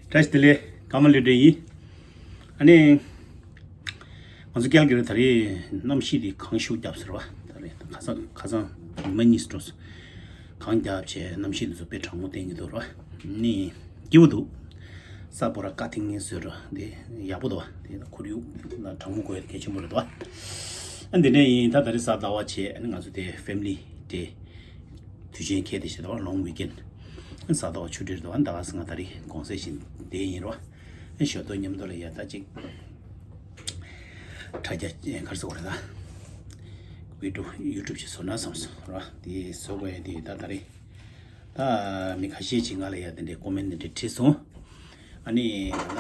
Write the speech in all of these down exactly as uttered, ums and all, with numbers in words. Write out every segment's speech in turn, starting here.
བཀྲ་ཤིས་བདེ་ལེགས། ཀརྨ་བློ་གྲོས་ཡིན། ཨ་ནི། ང་ཚོ་ཀལ་གི་རི་ད་རེས་གནམ་གཤིས་དེ་གངས་ཤུགས་བརྒྱབ་ཟེར་བ། ད་རེས་ཁ་སང་ཁ་སང་ཉི་མ་གཉིས་འགྲོ་སོང་། གངས་བརྒྱབ་བྱས་གནམ་གཤིས་དེ་ཚོ་དཔེ་གྲང་མོ་བསྟན་གྱི་འདུག་ར། ནི། སྐྱིད་པོ་འདུག་ས་ཕོ་ར་ཀ་ཐིང་ངེ་བཟོས་ར་དེ་ཡག་པོ་འདུག་དེ་ཁོར་ཡུག་ལ་གྲང་མོ་དགོས་ཡ་གལ་ཆེན་པོ་རེད་འདུག་ཨ་འདི་འདྲ་ཡིན། ད་ད་རེས་གཟའ་ཟླ་བ་བྱས། ཨ་ནི་ང་ཚོ་དེ་ཕེ་མི་ལི་དེ་དུས་ཆེན་ཁེལ་དེ་བྱས་འདུག་ལོང་ཝི་ཀེན། གཟའ་ཟླ་བ་ཆུ་ཊི་རེད་འདུག་ད་ག་ས་ང་ད་རེས་དགོང་ཟས་བཞིན་བསྡད་ཡིན་རོ། ཨ་ཞོ་ཏོ་མཉམ་དུ་ལ་ཡ་ད་ཅིག་དྲ་རྒྱ་གར་སོགས་རེད་ད། བི་ཌི་ཡོ་ཡུ་ཊུབ་ཅིག་བཟོ་ན་བསམ་སོང་རོ། དེ་བཟོ་དགོས་ཡ་དེ་ད་ད་རེས། ད་མི་ཁ་ཤས་ཅིག་ང་ལ་ཡ་དེ་འདྲའི་ཀོ་མེན་ཊི་དེ་འདྲ་བྲིས་སོང་། ཨ་ནི་ད་ལྟ་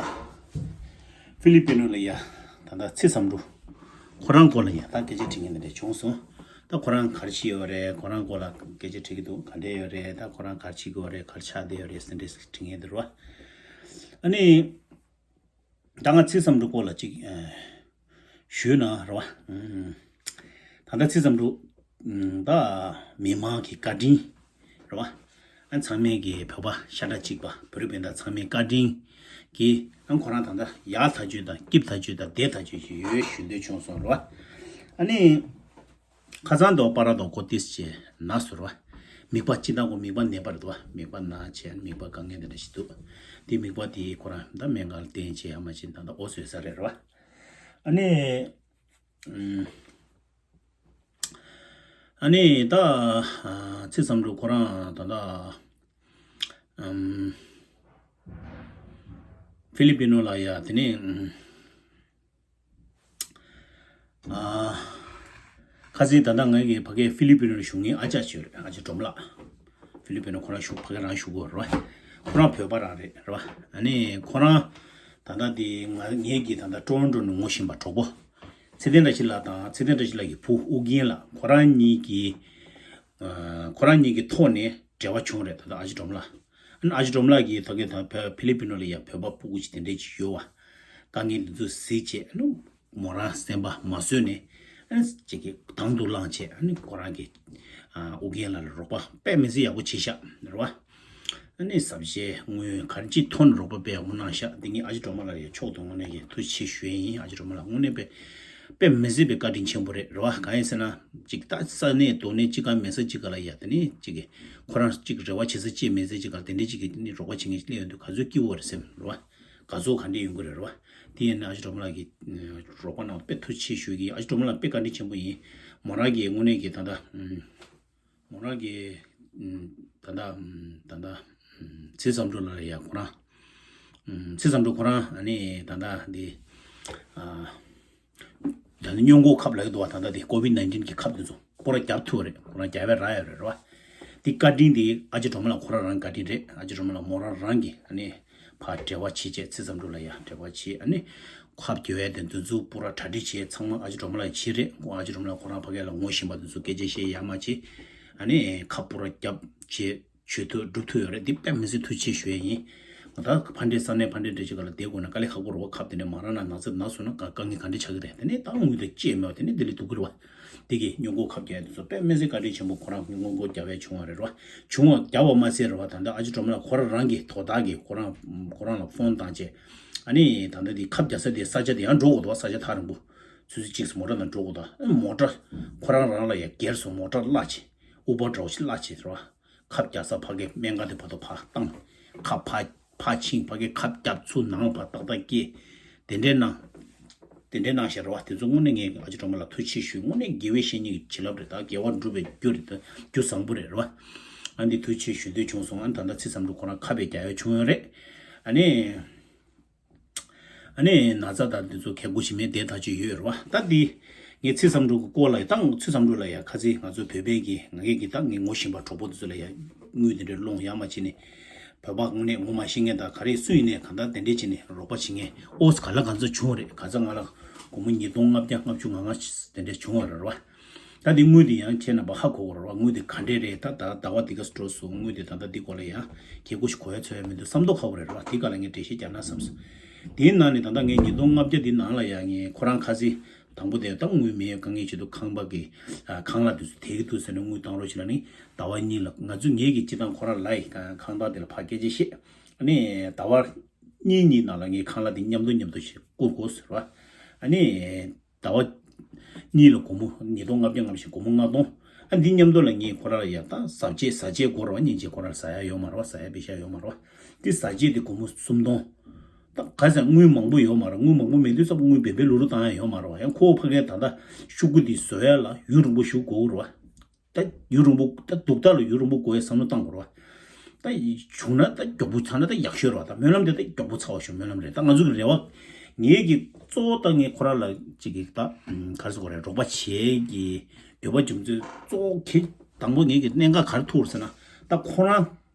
ཧྥི་ལི་པི་ནོ་ལ་ཡ་ད་ལྟ་ཚེ་བསམ་འགྲུབ་ཁོ་རང་སྐོར་ལ་ཡ་ད་སྐད་ཆ་དྲི་མཁན་དེ་འདྲ་བྱུང་སོང་། ད་ཁོ་རང་ག་རེ་བྱེད་ཡོད་རེད། ཁོ་རང་སྐོར་ལ་སྐད་ཆ་དྲི་གི་འདུག་ག་འདྲས་ཡོད་རེད། ད་ཁོ་རང་ག་རེ་བྱེད་ཀྱི་ཡོད་རེད། ག་རེ་ཆགས་བསྡད་ཡོད་རེད་ཟེར་འདྲས་དྲི་མཁན་དེ་རེད་བ། ཨ་ནི། ད་ང་ཚེ་བསམ་འགྲུབ་སྐོར་ལ་ཅིག་ཨ་ཞུས་ན་རེད་བ། ཨུམ། ད་ལྟ་ཚེ་བསམ་འགྲུབ་ཨུམ། ད་མི་མང་གི་བཀའ་དྲིན་རེད་བ། ཨ་ཚང་མས་ཀྱི་བོད་པ་ཤ་ཁྲག་གཅིག་པ་བོད་རིགས་སྤུན་ཟླ་ཚང་མའི་བཀའ་དྲིན་གྱིས་ཨ་ཁོ་རང་ད་ལྟ་ཡག་ཐག་ཆོད་དང་སྐྱིད་ཐག་ཆོད་དང་བདེ་ཐག་ཆོད་ཅིག་ཡོད་ཞུ་འདོད་བྱུང་སོང་རེད་བ། ཨ་ནི། ཁ་སང་དུ་པ་ར་དང་ཀོ་ཏིས་བྱས་ན་ཟུར་བ། མིག་པ་ཅི་དང་གོ་མིག་པ་ནད་པ་རེད་དོ། མིག་པ་ན་བྱས་མིག་པ་དཀའ་ངལ་འདི་འདྲ་ཞིག་འདུག་དེ་མིག་པ་དེ་ཁོ་རང་ད་སྨན་ཁང་ལ་བསྟན་བྱས་ཡ་མ་བྱས་ད་ད་ཨོ་བཟོས་ས་རེད་ར་བ། ཨ་ནི། ཨ་ནི་ད་ཚེ་བསམ་འགྲུབ་ཁོ་རང་ད་ད་ཧྥི་ལི་པི་ནོ་ལ་ཡ་དེ་ནས། ཨ། ཁ་སང་ད་ལྟ་ངའི་གི་ཕ་གའི་ཧྥི་ལི་པི་ནོ་བཞུགས་མཁན་ཨ་ཅག་ཅིག་ཡོད་རེད། ཨ་ཅག་སྒྲོལ་མ་ལགས། ཧྥི་ལི་པི་ནོ་ཁོ་རང་བཞུགས་ཕ་གའི་རང་བཞུགས་ཡོད་རེད་བ། ཁོ་རང་བོད་པ་རང་རེད་རེད་བ། ཨ་ནི་ཁོ་རང་ད་ལྟ་དེ་ང་ངའི་གི་ད་ལྟ་ཊོ་རོན་ཊོ་ནས་ངོ་ཤེས་པ་གྲོགས་པོ། ཚེ་བརྟན་བཀྲ་ཤིས་ལགས་དང་ཚེ་བརྟན་བཀྲ་ཤིས་ལགས་ཀྱི་བུ་ཨུ་རྒྱན་ལགས་ཁོ་རང་གཉིས་ཀྱིས། ཁོ་རང་གཉིས་ཀྱི་ཐོག་ནས་འབྲེལ་བ་བྱུང་རེད། ད་ལྟ་ཨ་ཅག་སྒྲོལ་མ་ལགས། ཨ་ནི་ཨ་ཅག་སྒྲོལ་མ་ལགས་ཀྱིས་ད་གིན་ད་བོད་ཧྥི་ལི་པི་ནོ་ལ་ཡ་བོད་པ་སྤུ་གུ་ཅིག་དེ་འདྲས་ཅིག་ཡོད་བ། དཀའ་ངལ་འདི་ཚོ་གཟིགས་བྱས་ཨ་ནི་མོ་རང་སེམས་པ་མ་བཟོད་ནས་ཨ་ནི་ཅིག་གི་དང་དུ་བླངས་བྱས་ཨ་ནི་ཁོ་རང་གི་ཨ་ཨུ་རྒྱན་ལགས་ལ་རོགས་པ་དཔེ་མི་སྲིད་ཡག་པོ་བྱས་ཤག་རེད་བ། ཨ་ནི་ཟབ་ཆའི་དངུལ་ག་རེ་ཅིག་ཐོན་རོགས་པ་དཔེ་ཡག་པོ་གནང་ཤག་དེ་ངས་ཨ་ཅག་སྒྲོལ་མ་ལགས་ཡ་མཆོག་ཏུ་དངོས་གནས་ཀྱི་ཐུགས་རྗེ་ཆེ་ཞུ་ཡས་ཡིན། ཨ་ཅག་སྒྲོལ་མ་ལགས་དངོས་གནས་དཔེ་དཔེ་མི་སྲིད་པའི་བཀའ་དྲིན་ཆེན་པོ་རེད་རེད་བ། གང་ཡིན་ཟེར་ན་ཅིག་ད་ས་གནས་རྡོ་གནས་གཅིག་ག་མེད་ས་གཅིག་ག་ལ་ཡ་དེ་ནས་ཅིག་གི་ཁོ་རང་ཅིག་རེ་བ་བྱེད་ས་ཅིག་མེད་ས་གཅིག་ག་ལ་དེ་འདྲས་ཅིག་གི་ནི་རོགས་པ་བྱེད་མཁན་ཅིག་སླེབས་ཡོང་དུས་ག་ཚོད་སྐྱིད་པོ་རེད་སེམས་རེད་བ། དགའ་ཚོར་ག་འདྲས་ཡོང་གི་རེད་རེད་བ། དེ་ཡིན་ན་ཨ་ཅག་སྒྲོལ་མ་ལགས་ཀྱིས་རོགས་པ་གནང་བ་དཔེ་ཐུགས་རྗེ་ཆེ་ཞུ་གི་ཡིན། ཨ་ཅག་སྒྲོལ་མ་ལགས་དཔེ་བཀའ་དྲིན་ཆེན་པོ་ཡིན། མོ་རང་གིས་དངོས་གནས་ཀྱི་ད་ལྟ་མོ་རང་གི་ད་ལྟ་ད་ལྟ་ཚེ་བསམ་གྲུབ་ལགས་ལ་ཡ་ཁོ་རང་ཚེ་བསམ་གྲུབ་ཁོ་རང་ཨ་ནི་ད་ལྟ་འདི་ད་ལྟ་སྔོན་འགོག་ཁབ་ལ་ཡོད་དོ་བ། ད་ལྟ་འདི་ཀོ་བིད་ནའིན་ཊིན་གི་ཁབ་འདི་ཚོ་པོ་ར་རྒྱབ་ཐུབ་རེད། ཁོ་རང་རྒྱབ་པའི་ར་ཡོད་རེད་རེད་བ། འདི་བཀའ་དྲིན་འདི་ཨ་ཅག་སྒྲོལ་མ་ལགས་ཁོ་རང་རང་བཀའ་དྲིན་རེད། ཨ་ཅག་སྒྲོལ་མ་ལགས་མོ་རང་རང་གི་ཨ་ནི་ཕར་འབྲེལ་བ་བྱེད་བྱས་ཚེ་བསམ་གྲུབ་ལ་ཡ་འབྲེལ་བ་བྱེད་ཨ་ནི་ཁབ་རྒྱག་ཡ་དེ་འདི་ཚོ་པོ་ར་གྲ་སྒྲིག་བྱས་ཚང་མ་ཨ་ཅག་སྒྲོལ་མ་ལགས་བྱས་རེད། ཁོ་ཨ་ཅག་སྒྲོལ་མ་ལགས་ཁོ་རང་ཕ་གི་ལ་ངོ་ཤེས་པ་དེ་ཚོ་སྐད་ཆ་བཤད་ཡ་མ་བྱས་ཨ་ནི་ཁབ་པོ་ར་རྒྱབ་བྱས་བྱེད་ཐུབ་སྒྲུབ་ཐུབ་ཡོད་རེད། འདི་དཔེ་མི་སྲིད་ཐུགས་རྗེ་ཆེ་ཞུ་ཡ་ཡིན། ང་ད་ཕ་འདྲེ་ས་གནས་ཕ་འདྲེ་འདྲ་ཅིག་ག་ལ་བསྡད་དགོས་ན་དཀའ་ལས་ཁག་པོ་རེད་བ། ཁབ་དེ་འདྲ་མ་རག་ན་ན་ཚ་ན་སོང་ན་དཀའ་དཀའ་ངལ་ག་འདྲ་ཆགས་ཀྱི་རེད། དེ་ནས་ད་དངུལ་དང་ཅི་ཡང་མེད་བ། དེ་ནས་དེ་ལས་སྡུག་གི་རེད་བ། དེ་གི་སྔོན་འགོག་ཁབ་རྒྱག་ཡ་དེ་ཚོ་དཔེ་མི་སྲིད་བཀའ་དྲིན་ཆེན་པོ། ཁོ་རང་སྔོན་འགོག་རྒྱབ་ཡ་བྱུང་བ་རེད་བ། བྱུང་བ་རྒྱབ་པ་མ་ཟད་རེད་བ། ད་ལྟ་ཨ་ཅག་སྒྲོལ་མ་ལགས་ཁོ་རང་རང་གི་དོ་བདག་གིས་ཁོ་རང་ཁོ་རང་ལ་ཕོན་བཏང་བྱས་ཨ་ནི་ད་ལྟ་དེ་ཁབ་རྒྱག་ས་དེ་ས་ཆ་དེ་ཡང་འགྲོ་དགོས་འདུག་ས་ཆ་ཐག་རིང་པོ་ཆུ་ཚོད་གཅིག་མོ་ཊ་ནང་འགྲོ་དགོས་འདུག་ཨ་མོ་ཊ་ཁོ་རང་རང་ལ་ཡ་སྒེར་སོང་མོ་ཊ་གླ་བྱས་ཨུ་བར་འདྲ་བོ་ཞིག་གླ་བྱས་རེད་བ། ཁབ་རྒྱག་ས་ཕ་གི་སྨན་ཁང་དེ་བར་དུ་ཕར་བཏང་། ཁབ་ཕར་ཕར་ཕྱིན། ཕ་གི་ཁབ་རྒྱབ་ཚུར་ནང་ལ་ཕར་ཏག་ཏག་སྐྱེལ། དེ་འདྲའི་གནང་། དེ་འདྲའི་གནང་བཞག་རེད་བ། དེ་ཚོ་དངོས་གནས་ངས་ཨ་ཅག་སྒྲོལ་མ་ལགས་ཐུགས་རྗེ་ཆེ་ཞུ། དངོས་གནས་དགེ་བའི་བཤེས་གཉེན་གྱི་བྱིན་རླབས་རེད། ད་དགེ་བ་སྒྲུབ་པའི་རྒྱུ་རེད། ད་རྒྱུ་བཟང་པོ་རེད་རེད་བ། ཨ་འདི་ཐུགས་རྗེ་ཆེ་ཞུ་འདོད་བྱུང་སོང་། ཨ་ད་ལྟ་ཚེ་བསམ་གྲུབ་ཁོ་རང་ཁབ་པའི་རྒྱག་ཡ་བྱུང་ཡོད་རེད། ཨ་ནི། ཨ་ནི་ན་ཚ་དང་འདི་ཚོ་གལ་དགོས་ཤིག་མེད་བསྡད་ཐག་ཆོད་ཡོད་རེད་བ། ད་འདི་ངས་ཚེ་བསམ་གྲུབ་ཀྱི་སྐོར་ལ་ཡ་ད་ཚེ་བསམ་གྲུབ་ལ་ཡ་ཁ་ཚིག་ང་ཚོ་བོད་པའི་གི་ང་གི་གི་ད་ངས་ངོ་ཤེས་པ་གྲོགས་པོ་འདི་ཚོ་ལ་ཡ་དངུལ་འདི་འདྲ་སློང་ཡ་མ་བྱེད་ནས་བོད་པ་དངོས་གནས་ངོ་མ་ཤེས་མཁན་དང་ག་རེ་སུ་ཡིན་ནས་གང་ལྟར་དེ་འདྲས་བྱེད་ནས་རོགས་པ་བྱེད་མཁན་ཨོ་ཙི་ག་ལ་གང་ཚ་བྱུང་བ་རེད། ག་ཚ་ང་ལ་སྒོར་མོ་ཉིས་སྟོང་ལྔ་བརྒྱ་ལྔ་བཅུ་ང་ལྔ་དེ་འདྲས་བྱུང་བ་རེད་བ། ད་འདི་དངུལ་འདི་ཡང་ཁྱེད་རྣམ་པ་ཧ་གོ་དགོས་རེད་བ། དངུལ་འདི་ག་འདྲས་རེད། ད་ད་ཟླ་བ་འདི་ག་སྤྲོ་སོང་། དངུལ་འདི་ད་ལྟ་འདི་སྐོར་ལ་ཡང་ཁྱེད་སྐུ་ཞིག་གོ་ཡ་ཚོད་ཡ་མི་འདུག་བསམ་མདོག་ཁ་པོ་རེད་བ། འདི་ག་ལ་ངས་འགྲེལ་བཤད་རྒྱག་ན་བསམ་སོང་། དེའི་ནང་ནས་ད་ལྟ་ངས་ཉིས་སྟོང་ལྔ་བརྒྱ་འདི་ནང་ལ་ཡང་ངས་ཁོ་རང་ཁ་སང་དང་པོ་དེ་ད་དངུལ་མེད་དཀའ་ངལ་ཆེ་འདུག་ཁང་པ་གི་ཁང་གླ་དེ་ཚོ་དེད་ཀྱི་འདུག་ཟེར་ནས་དངུལ་བཏང་རོགས་བྱེད་ལབ་ནི་ཟླ་བ་གཉིས་ལ་ང་ཚོ་ངེད་ཀྱི་སྤྱི་བཏང་ཁོ་རང་ལ་ཡི་ཁང་བདག་དེ་ལ་ཕར་སྐད་ཆ་བཤད། ཨ་ནི་ཟླ་བ་ གཉིས་གཉིས་ནང་ལ་ངས་ཁང་གླ་དེ་མཉམ་དུ་མཉམ་དུ་ཞིག་བསྐུར་དགོས་ཟེར་བ། ཨ་ནི་ཟླ་བ་གཉིས་ལ་སྒོར་མོ་ཉིས་སྟོང་ལྔ་བརྒྱ་ལྔ་བཅུ་ཞིག་སྒོར་མོ་ལྔ་སྟོང་། ཨ་འདི་མཉམ་དུ་ལ་ངས་ཁོ་རང་ལ་ཡ་ད་ཟ་ཆས་ཟ་ཆས་དགོས་རེད་བ། སྙིང་རྗེ་ཁོ་རང་ལ་ཟ་ཡ་ཡོད་མ་རེད་བ། ཟ་ཡ་པེ་ཤ་ཡོད་མ་རེད་བ། དེ་ཟ་ཆས་དེ་སྒོར་མོ་སུམ་སྟོང་། ད་ག་ས་དངུལ་མང་པོ་ཡོད་མ་རེད། དངུལ་མང་པོ་མེད་དུས་ཙམ་དངུལ་བེ་བེ་ལུ་རུ་བཏང་ཡ་ཡོད་མ་རེད་བ། ཡང་ཁོ་ཕ་གིར་ད་ལྟ་ཤོག་གུ་འདི་བཟོ་ཡ་ལ་ཡུན་རིང་པོ་ཞིག་འགོར་གི་རེད་བ། ད་ཡུན་རིང་པོ་ད་སྡུག་ཐག་ལ་ཡུན་རིང་པོ་འགོར་ཡ་བསམ་བློ་བཏང་དགོས་རེད་བ། ད་བྱུང་ན་ད་མགྱོགས་པོ་ཚར་ན་ད་ཡག་ཤོས་རེད་བ། ད་སྨོན་ལམ་དེ་ད་མགྱོགས་པོ་ཚར་བ་ཞིག་སྨོན་ལམ་རེད། ད་ང་ཚོ་གི་རེ་བ། ངེད་ཀྱི་གཙོ་བོ་ད་ངས་ཁོ་རང་ལ་ཅིག་གི་ད་ག་རེ་ཟེར་དགོས་རེད། རོགས་པ་བྱེད་ཀྱི་འདོད་པ་རྒྱུ་མཚན་གཙོ་བོ་གལ་དང་པོ་ངེད་ཀྱི་གནད་འགག་ག་རེ་ཐུག་རེད་ཟེར་ན། ད་ཁོ་རང་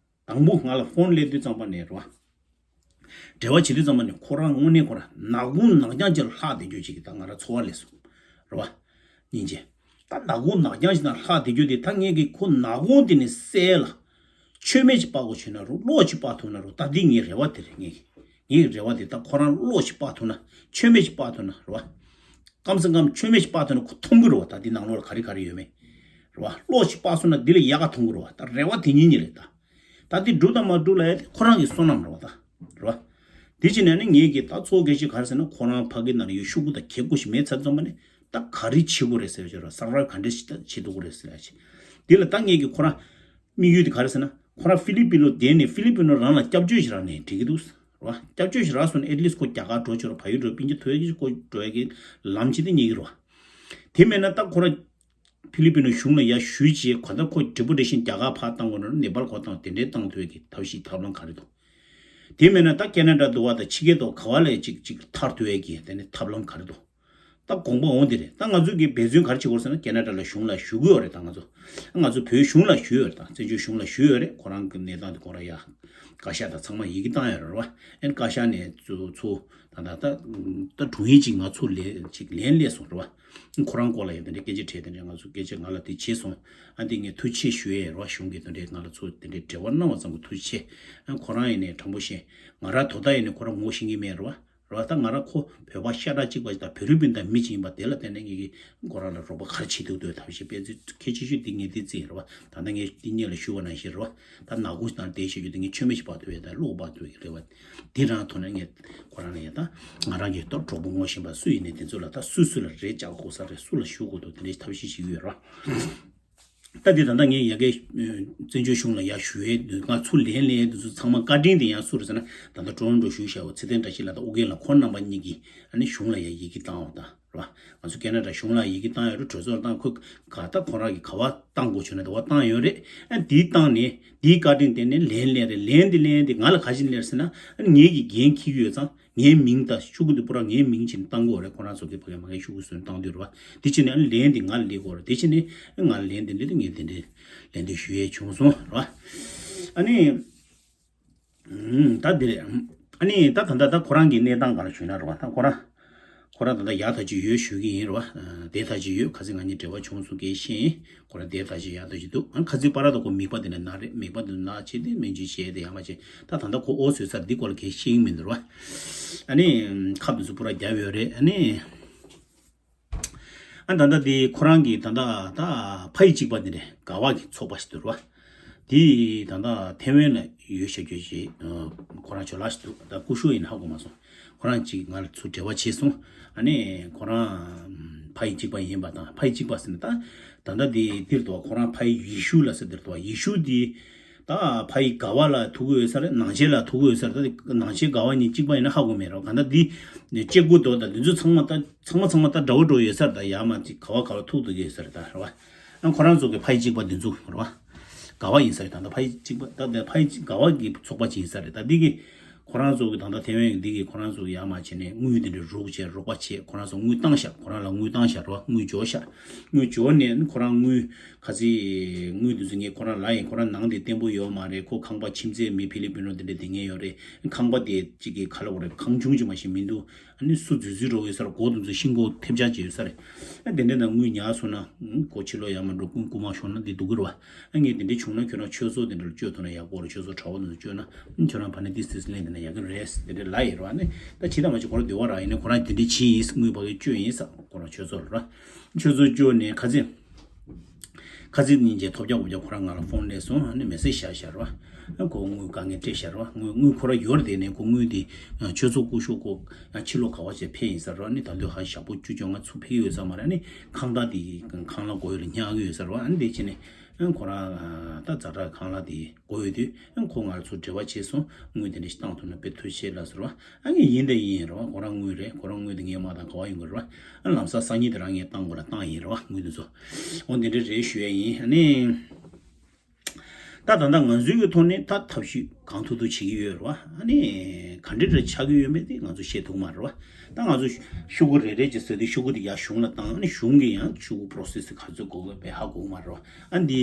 དང་པོ་ང་ལ་ཕོན་སླེབས་དུས་ཙམ་པ་ནས་རེད་བ། འབྲེལ་བ་བྱེད་དུས་ཙམ་པ་ནས་ཁོ་རང་དངོས་གནས་ཁོ་རང་ནག་ཁུང་ནག་རྐྱང་ཅིག་ལ་ལྷག་བསྡད་རྒྱུ་ཅིག་གི་ད་ང་རང་ཚོར་བ་སླེབས་སོང་རེད་བ། སྙིང་རྗེ། ད་ནག་ཁུང་ནག་རྐྱང་ཞིག་ནང་ལྷག་བསྡད་རྒྱུ་དེ་ད་ངས་ཀྱི་ཁོ་ནག་ཁུང་དེ་ནས་བསལ་ལ། མཆོད་མེ་ཅིག་སྤར་དགོས་བྱུང་ན་རུང་གློག་ཅིག་སྤར་ཐུབ་ན་རུང་། ད་འདི་ངའི་རེ་བ་དེ་རེད། ངས་ངའི་རེ་བ་དེ་ད་ཁོ་རང་གློག་ཅིག་སྤར་ཐུབ་ན། མཆོད་མེ་ཅིག་སྤར་ཐུབ་ན་རེད་བ། ཀམ་སེ་ཀམ་མཆོད་མེ་ཞིག་སྤར་ཐུབ་ན་ཁོ་མཐོང་གི་རེད་བ། ད་འདི་ནང་ལོགས་ལ་ག་རེ་ག་རེ་ཡོད་མེད་རེད་བ། གློག་ཞིག་སྤར་སོང་ན་འདི་ལས་ཡག་ག་མཐོང་གི་རེད་བ། ད་རེ་བ་དེ་གཉིས་གཉིས་རེད་ད། ད་འདི་འགྲུབ་དང་མ་འགྲུབ་ལ་ཡ་དེ་ཁོ་རང་གི་བསོད་ནམས་རེད་བ། ད་རེད་བ། དེ་ཕྱིན་ནས་ནི་ངེད་ཀྱི་ད་ཚོགས་སྐད་ཆ་ག་རེ་ཟེར་ན། ཁོ་རང་ཕ་གི་ནང་ལ་ཡོད་ཤོག་གུ་དང་གད་སྐུ་ཞིག་མེད་ཚར་ཙམ་པ་ནི་ད་ག་རེ་བྱེད་དགོས་རེད་ཟེར་བ་ཅིག་རེད་བ། སར་བའི་ཝི་ག་འདྲ་ཞིག་ད་བྱེད་ཐུབ་ཀྱི་རེད་ཟེར་ཡ་ཅིག་འདི་ལ་ད་ངེད་ཀྱི་ཁོ་རང་དམིགས་ཡུལ་དེ་ག་རེ་ཟེར་ན། ཁོ་རང་ཧྥི་ལི་པིན་ལོ་བསྡད་ནས་ཧྥི་ལི་པིན་ལོ་རང་ལ་སྐྱབས་བཅོལ་ཞིག་རག་ནས་འགྲིག་གི་འདུག་རེད་བ། སྐྱབས་བཅོལ་ཞིག་རག་སོང་ན་ཨེཊ་ལིསཊ་ཁོ་རྒྱ་གར་འགྲོ་ཆོག་རེད། བལ་ཡུལ་འགྲོ། སྤུན་ཀྱག་ཐོ་ཡག་གི་ཁོ་འགྲོ་ཡག་གི་ལམ་ཅིག་དེ་རྙེད་ཀྱི་རེད་བ། དེ་མེད་ན་ད་ཁོ་རང་ཧྥི་ལི་པིན་ལོ་གཞུང་ལ་ཡར་ཞུས་བྱས། གང་ལྟར་ཁོ་ཌི་པོ་ཊེ་ཤན་རྒྱ་གར་ཕར་བཏང་དགོས་ན་ནེ་པཱལ་ཁོ་བཏང་། དེ་འདྲའི་བཏང་ཐུབ་ཡག་གི་ཐབས་ཤེས་ཐབས་ལམ་ག་རེ་འདུག་དེ་མེད་ན་ད་ཁེ་ན་ཌ་འདུག་བ། ད་ཕྱི་རྒྱལ་དུ་ག་བ་ལ་ཅིག་ཅིག་ཐར་ཐུབ་ཡག་གི་དེ་ནི་ཐབས་ལམ་ག་རེ་འདུག་ད་དགོངས་པ་འོང་དེ་རེད། ད་ང་ཚོ་གིས་འབད་བརྩོན་ག་རེ་བྱེད་དགོས་ཟེར་ན། ཁེ་ན་ཌ་ལ་གཞུང་ལ་ཞུ་གི་ཡོད་རེད། ད་ང་ཚོ་ང་ཚོ་བོད་གཞུང་ལ་ཞུས་ཡོད་རེད། ད་བཙན་བྱོལ་གཞུང་ལ་ཞུས་ཡོད་རེད། ཁོ་རང་གི་གནས་སྟངས་དེ་ཁོ་རང་ཡ་བཀའ་ཤག་དང་ཚང་མ་ཡི་གེ་བཏང་ཡོད་རེད་བ། ཨེན་བཀའ་ཤག་ནས་ཚུར་ཚུར་ད་ད་ད་ད་དྲུང་ཡིག་ཅིག་ང་ཚོ་ལས་ཅིག་ལན་སླེབས་སོང་རེད་བ། ཁོ་རང་སྐོར་ལ་ཡང་དེ་འདྲའི་སྐད་ཆ་དྲིས། དེ་འདྲའི་ང་ཚོ་སྐད་ཆ་ང་ལ་དེ་བྱས་སོང་། ཨ་འདི་ངས་ཐུགས་རྗེ་ཆེ་ཞུ་ཡས་རེད་བ། གཞུང་གིས་དེ་འདྲའི་ང་ལ་ཚུར་དེ་འདྲའི་འབྲེལ་བ་གནང་བ་ཙམ་གྱིས་ཐུགས་རྗེ་ཆེ། ཨ་ཁོ་རང་ཡིན་ནའི་དྲང་པོ་བཤད། ང་རང་དོ་བདག་ཡིན་ནའི་ཁོ་རང་ངོ་ཤེས་ཀྱི་མེད་རེད་བ། རེད་བ། ད་ང་རང་ཁོ་བོད་པ་ཤ་ཁྲག་གཅིག་པ་ཞིག་དང་བོད་རིགས་སྤུན་ཟླ་མི་གཅིག་ཡིན་པ་དེ་ལ་བརྟེན་ནས་ངེད་ཀྱིས་ཁོ་རང་ལ་རོགས་པ་ག་རེ་བྱེད་ཐུབ་འདོད་ཐབས་ཤེས་སྤེལ་ཚུལ་གལ་ཆེ་ཤོས་འདི་ངས་འདི་བརྩིས་རེད་བ། ད་ལྟ་ངས་འདི་སྔོན་ལ་ཞུས་པ་ནང་བཞིན་རེད་བ། ད་ནག་ཁུང་ནང་བསྡད་བཞག་རྒྱུ་དེ་ངས་མཆོད་མེ་ཞིག་སྤར་ཐུབ་ཡས་དང་གློག་སྤར་ཐུབ་ཡས་རེད་བ། འདི་རང་ཐོག་ནས་ངས་ཁོ་རང་ལ་ཡ་ད་ང་རང་གི་ད་གྲོགས་པོ་ངོ་ཤེས་པ་སུ་ཡིན་ནའི་དེ་ཚོ་ལ་ད་སུ་སུ་ལ་རེ་བཅག་དགོས་ས་རེད། སུ་ལ་ཞུ་དགོས་འདུག་དེ་འདྲའི་ཐབས་ཤེས་ཤིག་ཡོད་རེད་བ། ད་འདི་ད་ལྟ་ངས་ཡ་གི་བཙན་བྱོལ་གཞུང་ལ་ཡར་ཞུ་ཡས་འདུག་ང་ཚུར་ལན་སླེབས་ཡས་འདུག་ཚོ་ཚང་མ་བཀའ་དྲིན་དེ་ཡང་སུ་རེད་ཟེར་ན། ད་ལྟ་ཀྲོ་རོན་ཀྲོ་བཞུགས་བཞག་པ་ཚེ་བརྟན་བཀྲ་ཤིས་ལགས་དང་ཨོ་རྒྱན་ལགས་ཁོང་རྣམ་པ་གཉིས་ཀྱིས་ཨ་ནི་གཞུང་ལ་ཡ་ཡི་གེ་བཏང་བ་དང་རེད་བ། ང་ཚོ་ཁེ་ན་ཌ་གཞུང་ལ་ཡི་གེ་བཏང་ཡོད་རེད། གྲོས་ཚོགས་ལ་བཏང་། ཁོ་ག་ད་ཁོ་རང་གིས་ག་བ་བཏང་དགོས་བྱུང་ན་དེ་བ་བཏང་ཡོད་རེད། ཨ་འདི་བཏང་ནས་འདིའི་བཀའ་དྲིན་དེ་ནས་ལན་སླེབས་རེད། ལན་འདི་ལན་འདི་ང་ལ་ག་ཞིག་སླེབས་ཟེར་ན། ཨ་ནི་ངེད་ཀྱིས་འགན་འཁྱེར་གྱི་ཡོད་ཙང་། ངའི་མིང་དང་ཤོག་གུ་འདི་པུ་ར་ངའི་མིང་བྱས་ནས་བཏང་དགོས་རེད། ཁོ་རང་ཚོ་གིས་ཕ་གི་མ་གི་ཤོག་གུ་བཟོས་ནས་བཏང་དུས་རེད་བ། དེ་ཕྱིན་ནས་ཨ་ནི་ལན་འདི་ང་ལ་སླེབས་དགོས་རེད། དེ་ཕྱིན་ནས་ང་ལ་ལན་འདི་སླེབས་དུས་ངས་དེ་འདྲའི་ལན་འདི་ཞུ་ཡས་བྱུང་སོང་རེད་བ། ཨ་ནི་ད་འདི་རེད། ཨ་ནི་ད་ད་ལྟ་ད་ཁོ་རང་གི་གནས་སྟངས་ག་རེ་བྱུང་ན་རེད་བ། ད་ཁོ་རང་ཁོ་རང་ད་ལྟ་ཡག་ཐག་ཆོད་ཡོད་ཞུ་གི་ཡིན་རེད་བ། བསྡད་ཐག་ཆོད་ཡོད། ཁ་སང་ང་གཉིས་འབྲེལ་བ་བྱུང་སོང་། སྐད་ཤེས་ཡིན། ཁོ་རང་བསྡད་ཐག་ཆོད་ཡག་ཐག་ཆོད་འདུག་ཨ་ཁ་ཚིག་པ་ར་ད་ཁོ་མིད་པ་དེ་ནས་ན་རེད། མིད་པ་དེ་ན་བྱས་ཏེ་སྨན་བཅོས་བྱས་ཏེ་ཡག་མ་བྱས། ད་ད་ལྟ་ཁོ་ཨོ་བཟོས་ཚར། འདི་སྐོར་ལ་གས་ཤེས་ཡིན་མི་འདུག་ར། ཨ་ནི་ཁབ་དེ་ཚོ་པུ་ར་རྒྱབ་ཡོད་རེད། ཨ་ནི་ཨ་ད་ལྟ་དེ་ཁོ་རང་གི་ད་ལྟ་ད་ཕ་ཡི་གཅིག་པ་དེ་རེད། ག་བ་གི་ཚོགས་པ་ཞིག་འདུག་ར། དེ་ད་ལྟ་ཐེ་ཝན་ལ་ཡོད་ཤག་རྒྱུ་ཞིག་ཁོ་རང་ཅོ་ལགས་ཤིག་འདུག་ད་སྐུ་ཞབས་ཡིན་ཧ་གོ་མ་སོང་། ཁོ་རང་གཅིག་ང་ལ་ཚུར་འབྲེལ་བ་བྱས་སོང་། ཨ་ནི་ཁོ་རང་ཕ་ཡི་གཅིག་པ་ཡིན་པ་དང་། ཕ་ཡི་གཅིག་པ་ཟེར་ན་ད་ད་ལྟ་དེ་འདིར་འདུག་ཁོ་རང་ཕ་ཡི་ཡེ་ཤུ་ལ་ཟེར་འདིར་འདུག་ཡེ་ཤུ་དེ་ད་ཕ་ཡི་ག་བ་ལ་ཐུག་གི་ཡོད་ས་རེད། ནང་ཆེན་ལ་ཐུག་གི་ཡོད་ས་རེད། ད་ནང་ཆེན་ག་བ་གཉིས་གཅིག་པ་ཡིན་ན་ཧ་གོ་མེད་རོགས། ག་ད་འདི་ལྕེ་སྐུ་དོ་ད་འདི་ཚོ་ཚང་མ་ད་ཚང་མ་ཚང་མ་ད་འདྲ་བོ་འདྲ་བོ་ཡོད་ས་རེད། ད་ཡ་མ་གཅིག་ག་བ་ག་བ་ཐུག་འདུག་གི་ཡོད་ས་རེད། ད་རེད་བ། ཨ་ཁོ་རང་ཚོ་གི་ཕ་ཡི་གཅིག་པ་འདི་ཚོ་རེད་བ། ག་བ་ཡིན་ས་རེད། ད་ལྟ་ཕ་ཡི་གཅིག་པ་ད་ལྟ་ཕ་ཡི་གཅིག་ག་བ་གི་ཚོགས་པ་ཅིག་ཡིན་ས་རེད། ད་འདི་གི་ཁོ་རང་ཚོ་གི་ད་ལྟ་ཐེ་ཝན་གི་འདི་གི་ཁོ་རང་ཚོ་གི་ཡར་མར་བྱས་ནས་དངུལ་དེ་འདྲ་རུག་བྱས་རོགས་པ་བྱས། ཁོ་རང་ཚོ་དངུལ་བཏང་ཤག་ཁོ་རང་ལ་དངུལ་བཏང་ཤག་རོགས། དངུལ་འབྱོར་ཤག་དངུལ་འབྱོར་ནས་ཁོ་རང་དངུལ་ཁ་ཚིག་དངུལ་དེ་ཚོ་ངས་ཁོ་རང་ལ་ཡིན། ཁོ་རང་ནང་དེ་བརྟན་པོ་ཡོད་མ་རེད། ཁོ་ཁང་པ་ཁྱིམ་མཚེས་མི་ཕི་ལི་པིན་རོ་དེ་འདྲ་དེ་ངས་ཡོད་རེད། ཁང་པ་དེ་གཅིག་གི་ག་ལ་བ་རེད། ཁང་ཆུང་ཅིག་མ་ཞིག་མི་འདུག་ཨ་ནི་སུ་འཛུལ་འཛུལ་འགྲོ་ཡོད་ས་རེད། སྒོ་དེ་ཚོ་ཤིང་སྒོ་ཐེབས་ཆག་ཅིག་ཡོད་ས་རེད། ཨ་དེ་འདྲ་ན་དངུལ་ཉར་སོང་ན་ཁོ་ཕྱི་ལོགས་ཡར་མར་འགྲོ་དགོས། རྐུ་མ་ཤོར་ན་འདི་སྡུག་གི་རེད་བ། ཨ་ངས་དེ་འདྲ་བྱུང་ན་ཁྱོད་རང་ཆོས་ཚོགས་དེ་འདྲ་ལ་བཅོལ་ཐུབ་ན་ཡག་པོ་རེད། ཆོས་ཚོགས་གྲྭ་པ་དེ་ཚོ་བཅོལ་ན་ཁྱོད་རང་ཕ་ནས་ཏིས་ཏིས་ལེན་དེ་ན་ཡག་གི་རེད། དེ་འདྲ་ལབ་ཡིན་རེད་བ། ཨ་ནི་ད་ཇི་ལྟར་མ་བྱེད་ཁོ་རང་འདོད་པ་རག་ཡིན་ན་ཁོ་རང་དེ་འདྲ་བྱེད་ཡིན་ས། ཁོ་རང་ཆོས་ཚོགས་རེད་བ། ཆོས་ཚོགས་བཅོལ་ནས་ཁ་ཚིག་ཁ་ཚིག་ཉིན་བྱས་ཐོབ་རྒྱག་འོ་རྒྱག་ཁོ་རང་ང་ལ་ཕོན་སླེབས་སོང་། ཨ་ནི་མེ་སེ་ཇི་བཞག་བཞག་རེད་བ། ཁོ་དངུལ་དཀའ་ངལ་སྤྲད་ཤག་རེད་བ། དངུལ་དངུལ་ཁོ་ར་ཡོད་རེད། དེ་ནས་ཁོ་དངུལ་དེ་ཆོས་ཚོགས་སྐུ་ཞབས་ཁོ་ཕྱི་ལོགས་ག་བ་ཞིག་ཕེབས་ཡིན་ས་རེད་བ། ཨ་ནི་ད་དུང་ཧ་ཞག་པོ་བཅུ་བཅོ་ལྔ་ཚུར་ཕེབས་ཡོད་ས་མ་རེད། ཨ་ནི་ཁང་བདག་དེ་ཁང་གླ་དགོས་ཡོད་ལ་ཉར་གི་ཡོད་ས་རེད་བ། ཨ་ནི་དེ་བྱས་ནས་ཁོ་རང་ད་ཛ་དྲག་ཁང་གླ་དེ་དགོས་ཡོད་དུས་ཁོ་ང་ཚོ་འབྲེལ་བ་བྱས་སོང་། དངུལ་དེ་འདྲ་ཞིག་བཏང་ཐུབ་ན་དཔེ་ཐུགས་རྗེ་ཆེ་ལ་ཟེར་བ། ཨ་ངས་ཡིན་དང་ཡིན་རེད་བ། ཁོ་རང་དངུལ་རེད། ཁོ་རང་དངུལ་དེ་ངས་མ་བཏང་ག་བ་ཡོང་གི་རེད་བ། ཨ་ལམ་སང་སང་ཉིན་དེ་རང་ངས་བཏང་དགོས་ལ་བཏང་ཡིན་རེད་བ། དངུལ་དེ་ཚོ། འོ་འདི་འདྲ་རེད་ཞུ་ཡ་ཡིན། ཨ་ནི། ད་ད་ལྟ་ང་ཚོའི་གི་ཐོག་ནས་ད་ཐབས་ཤེས་གང་ཐུབ་ཐུབ་བྱེད་ཀྱི་ཡོད་རེད་བ། ཨ་ནི་ག་འདྲ་འདྲ་ཆགས་ཀྱི་ཡོད་མེད་དེ་ང་ཚོ་ཤེས་ཐུབ་མ་རེད་བ། ད་ང་ཚོ་ཤོག་གུ་རེ་རེ་ཅིག་བཟོས་དུས་ཤོག་གུ་དེ་ཡར་གཞུང་ལ་བཏང་། ཨ་ནི་གཞུང་གིས་ཡང་ཤོག་གུ་པོ་རོ་སེ་སི་ག་ཚོད་དགོས་དགོས་པའི་ཧ་གོ་གི་མ་རེད་བ། ཨ་འདི་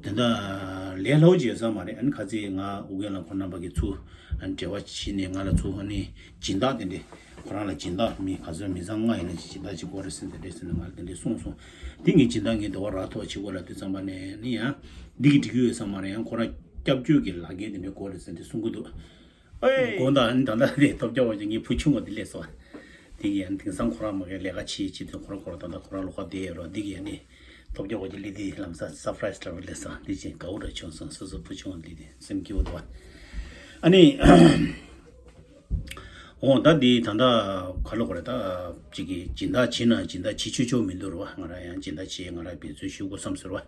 དེ་འདྲ་ལས་སླ་པོ་ཅིག་ཡོད་ས་མ་རེད། ཨ་ནི་ཁ་ཚིག་ང་ཨུ་རྒྱན་ལགས་ཁོང་རྣམ་པ་གིས་ཚུར་འབྲེལ་བ་བྱས་ནས་ང་ལ་ཚུར་ཨ་ནི་སྦྱིན་བདག་དེ་འདྲས། ཁོ་རང་ལ་སྦྱིན་བདག་མི་ག་ཚོད་མི་ཚང་ལྔ་ཡིན་ན་ཅིག་སྦྱིན་བདག་ཅིག་དགོས་རེད་ཟེར་དེ་འདྲས་ཟེར་ནས་ང་ལ་དེ་འདྲས་གསུངས་སོང་། དེ་ངས་སྦྱིན་བདག་ངས་འདི་བ་རག་ཐུབ་པ་བྱེད་དགོས་ལབ་དུས་ཙམ་པ་ནས་ནི་ཡང་འདི་གི་འགྲིག་གི་ཡོད་ས་མ་རེད། ཡང་ཁོ་རང་སྐྱབས་བཅོལ་གྱི་ལག་འཁྱེར་དེ་འདྲས་དགོས་རེད་ཟེར་དེ་གསུང་གི་འདུག། ཨེ་དགོངས་དག། ཨ་ནི་ད་ལྟ་དེ་ཐོབ་རྒྱག་པ་ཅིག་ངའི་བུ་ཆུང་བ་དེ་སླེབས་སོང་། དེ་གི་ཡང་དེང་སང་ཁོ་རང་མ་གི་ལས་ཀ་བྱེད་བྱེད་དུས་ཁོ་རང་ཁོ་རང་ད་ལྟ་ཁོ་རང་ལོགས་ཀ་བསྡད་ཡོད་རོགས། འདི་གི་ཡང་ནི་ཐོབ་རྒྱག་པ་ཅིག་སླེབས་དེ་ལམ་སང་སར་པ་རའི་སི་འདྲ་བ་སླེབས་སོང་། འདི་ཅིག་དགའ་བོ་འདྲ་བྱུང་སོང་། སོ་སོ་བུ་ཆུང་བ་འདི་དེ་སེམས་སྐྱིད་པོ་འདུག་བ། ཨ་ནི། འོ་ད་འདི་ད་ལྟ་ག་ལ་གོ་རེད། ད་ཅིག་གི་སྦྱིན་བདག་བྱེད་ན་སྦྱིན་བདག་བྱེད་ཆོག་ཆོག་མི་འདུག་རེད་བ། ང་རང་ཡང་སྦྱིན་བདག་བྱེད། ང་རང་འབད་རྩོལ་ཞུ་དགོས་བསམ་ཟེར་བ།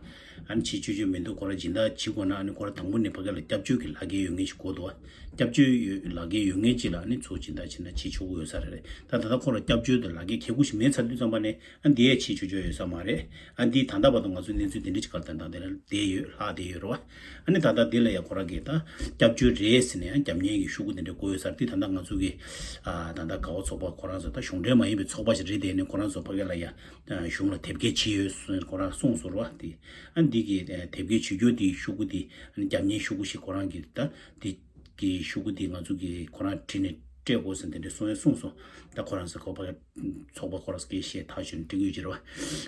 ཨ་ནི་བྱེད་ཆོག་ཆོག་མི་འདུག། ཁོ་རང་སྦྱིན་བདག་བྱེད་དགོས་ན་ཨ་ནི་ཁོ་རང་དང་པོ་ནས་ཕ་གི་ལ་སྐྱབས་བཅོལ་གྱི་ལག་འཁྱེར་ཡོད་མཁན་ཞིག་དགོས་འདུག་བ། སྐྱབས་བཅོལ་ཡོད་ལག་འཁྱེར་ཡོད་མཁན་ཅིག་ལ་ཨ་ནི་ཚུར་སྦྱིན་བདག་བྱེད་ན་བྱེད་ཆོག་གི་ཡོད་ས་རེད། རེད་ད་ད་ལྟ་ཁོ་རང་སྐྱབས་བཅོལ་དུ་ལག་འཁྱེར་ཁེ་གུ་ཞིག་མེད་ཚར་དུས་ཙམ་པ་ནས་ཨ་འདི་ཡས་བྱེད་ཆོག་ཆོག་ཡོད་ས་མ་རེད། ཨ་འདི་ད་ལྟ་བར་དུ་ང་ཚོའི་གནས་ཚུལ་དེ་འདྲ་ཅིག་ག་ལ་ད་ལྟ་དེ་ལ་བསྡད་ཡོད་ལྷག་བསྡད་ཡོད་རེད་བ། ཨ་ནི་ད་ལྟ་འདི་ལ་ཡ་ཁོ་རང་གིས་ད་སྐྱབས་བཅོལ་རེད་ཟེར་ནས་ཡང་རྒྱབ་གཉེར་གྱི་ཤོག་གུ་དེ་འདྲ་བཀོད་ཡོད་ས་རེད། དེ་ད་ལྟ་ང་ཚོ་གི་ཨ་ད་ལྟ་དགའ་བོ་ཚོགས་པ་ཁོ་རང་ཚོ་ད་གཞུང་འབྲེལ་མ་ཡིན་པའི་ཚོགས་པ་ཞིག་རེད། དེ་ནས་ཁོ་རང་ཚོ་ཕ་གི་ལ་ཡ་གཞུང་ལ་དེབ་སྐྱེལ་བྱས་ཡོད་ཟེར་ཁོ་རང་གསུངས་སོང་རེད་བ། དེ་ཨ་འདི་གི་དེབ་སྐྱེལ་བྱེད་རྒྱུ་དེའི་ཤོག་གུ་དེ་ཨ་ནི་རྒྱབ་གཉེར་ཤོག་གུ་ཞིག་ཁོ་རང་གིས་ད་དེ་གི་ཤོག་གུ་དེ་ང་ཚོ་གི་ཁོ་རང་བྲིས་ནས་སྤྲད་དགོས་ཟེར་དེ་འདྲ་གསུངས་ཡ་གསུངས་སོང་། ད་ཁོ་རང་ཚོ་ཁོ་པ་ཚོགས་པ་ཁོ་རང་སྐད་བཤད་ཐག་ཆོད་ནས་འབྲི་གི་ཡོད་ཀྱི་རེད་བ།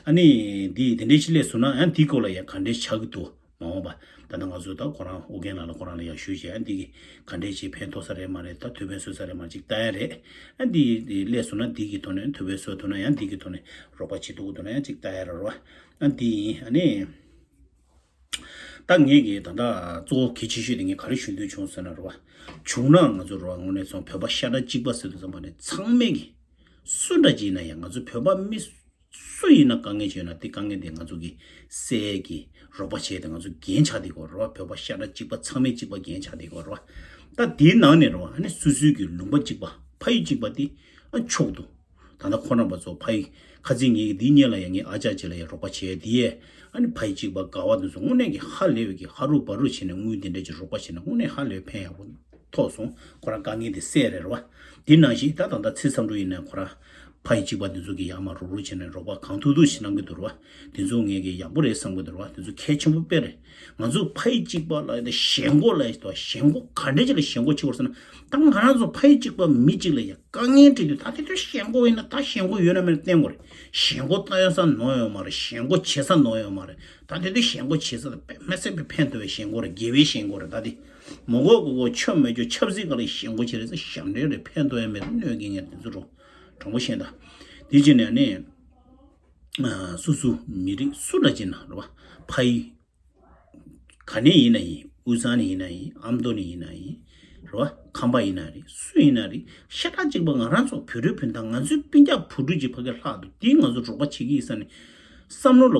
ཨ་ནི་འདི་དེ་འདྲའི་ཅིག་སླེབས་སོང་ན་ཡང་འདིའི་སྐོར་ལ་ཡང་ག་འདྲའི་ཆགས་ཀྱི་འདུག་མ་འོངས་པ། ད་ལྟ་ང་ཚོ་ད་ཁོ་རང་ཨོ་རྒྱན་ལགས་ལ་ཁོ་རང་ལ་ཡང་ཞུས་བྱས་ཨ་འདི་གི་ག་འདྲའི་ཅིག་ཕན་ཐོགས་ས་རེད་མ་རེད། ད་ཐུགས་ཕན་གསོས་ས་རེད་མ་རེད་ཅིག་ལྟ་ཡ་རེད། ཨ་འདི་འདི་སླེབས་སོང་ན་འདི་གི་ཐོག་ནས་ཐུགས་ཕན་གསོས་ཐུབ་ན་ཡང་འདི་གི་ཐོག་ནས་རོགས་པ་བྱེད་ཐུབ་ཀྱི་འདུག་ན་ཡང་ཅིག་ལྟ་ཡ་རེད་བ། ཨ་འདི་ཡིན། ཨ་ནི། ད་ངས་ཀྱི་ད་ལྟ་གཙོ་བོ་གལ་ཆེ་ཤོས་དེ་ངས་ག་རེ་ཞུ་འདོད་བྱུང་ཟེར་ན་རེད་བ། བྱུང་ན་ང་ཚོ་རེད་བ་དངོས་གནས་སོང་བོད་པ་ཤ་ཁྲག་གཅིག་པ་ཟེར་དུས་ཙམ་པ་ནས་ཚང་མས་ཀྱི་སུ་འདྲ་ཅིག་ཡིན་ན་ཡང་ང་ཚོ་བོད་པ་མི་སུ་ཡིན་ན་དཀའ་ངལ་ཅིག་ཡོད་ན་དེ་དཀའ་ངལ་དེ་ང་ཚོ་གི་སེལ་གྱི་རོགས་པ་བྱས་ཏེ་ང་ཚོ་འགན་ཆགས་བསྡད་ཡོད་རེད་བ། བོད་པ་ཤ་ཁྲག་གཅིག་པ་ཚང་མས་གཅིག་པ་འགན་ཆགས་བསྡད་ཡོད་རེད་བ། ད་དེའི་ནང་ནས་རེད་བ་ཨ་ནི་སོ་སོའི་གི་ལུང་པ་གཅིག་པ་ཕ་ཡུལ་གཅིག་པ་དེ་ཨ་ཕྱོགས་བསྡུ། ད་ལྟ་ཁོ་རང་པ་ཚོ་ཕ་ཡི་ཁ་ཚིག་ངེད་ཀྱི་འདི་གཉིས་ལ་ཡང་ངའི་ཨ་ཅག་ཅིག་ལ་ཡང་རོགས་པ་བྱས་དེ་ཡས་ཨ་ནི་ཕ་ཡི་གཅིག་པ་དགའ་བ་འདི་ཚོ་དངོས་གནས་ཀྱི་ཧ་ལས་པའི་གི་ཧ་རུ་བ་རུ་བྱས་ནས་དངུལ་དེ་འདྲ་ཅིག་རོགས་པ་བྱས་ནས་དངོས་གནས་ཧ་ལས་ཕན་ཡག་པོ་ཐོགས་སོང་། ཁོ་རང་དཀའ་ངལ་དེ་སེལ་རེད་བ། དེ་ནང་བཞིན་ད་ད་ལྟ་ཚེ་བསམ་གྲུབ་ཡིན་ན་ཁོ་རང་ཕ་ཡི་གཅིག་པ་འདི་ཚོ་གི་ཡར་མར་རུག་རུག་བྱས་ནས་རོགས་པ་གང་ཐུབ་ཐུབ་ཞིག་གནང་གི་འདུག་རེད་བ། དེ་ཚོ་ངེད་ཀྱི་ཡག་པོ་རེད་བསམ་གི་འདུག་རེད་བ། དེ་ཚོ་གལ་ཆེན་པོ་དཔེ་རེད། ང་ཚོ་ཕ་ཡི་གཅིག་པ་ལ་ཞེན་ཁོག་ལ་ཞེན་ཁོག་ག་འདྲ་ཅིག་ལ་ཞེན་ཁོག་ཆེ་བར་ཟེར་ན། ད་ང་རང་ཚོ་ཕ་ཡི་གཅིག་པ་མི་གཅིག་ལ་ཡ་དཀའ་ངལ་འཕྲད་དུས་ད་དེ་དུས་ཞེན་ཁོག་ཡིན་ན་ད་ཞེན་ཁོག་ཡོད་ན་མེད་ན་བསྟན་དགོས་རེད། ཞེན་ཁོག་ལྟ་ཡ་ས་ནོར་ཡོད་མ་རེད། ཞེན་ཁོག་བྱེད་ས་ནོར་ཡོད་མ་རེད། ད་དེ་དུས་ཞེན་ཁོག་བྱེད་ས་ད་དཔེ་མི་སྲིད་པའི་ཕན་ཐོགས་པའི་ཞེན་ཁོག་རེད། དགེ་བའི་ཞེན་ཁོག་རེད། ད་དེ་མོ་གོ་གོ་གོ་ཆོ་མེད་ཆོ་ཆབ་སྲིད་ག་ལ་ཞེན་ཁོག་བྱེད་རེད་ས་ཞབས་འདྲེན་རེད། ཕན་ཐོགས་ཡ་མེད་ད་གནོད་སྐྱེལ་ངེས་དེ་ཚོ་རོ་དྲང་པོ་བཤད་ད། དེ་བྱས་ནས་ནི་སོ་སོ་མི་རིགས་སུ་འདྲ་ཅིག་ན་རེད་བ། ཕ་ཡི་ག་ནས་ཡིན་ན་ཡིན། དབུས་གཙང་ནས་ཡིན་ན་ཡིན། ཨ་མདོ་ནས་ཡིན་ན་ཡིན། རེད་བ། ཁམས་པ་ཡིན་ན་རེད། སུ་ཡིན་ན་རེད། ཤ་ཁྲག་གཅིག་པ་ང་རང་ཚོ་བོད་རིགས་སྤུན་ཟླ་ང་ཚོའི་སྤུན་ཀྱག་བུ་ཕྲུག་ཅིག་ཕ་གིར་ལྷག་འདུག་དེ་ང་ཚོ་རོགས་པ་བྱེད་ཀྱི་ཡིན་ས་ནས་བསམ་བློ་ལ་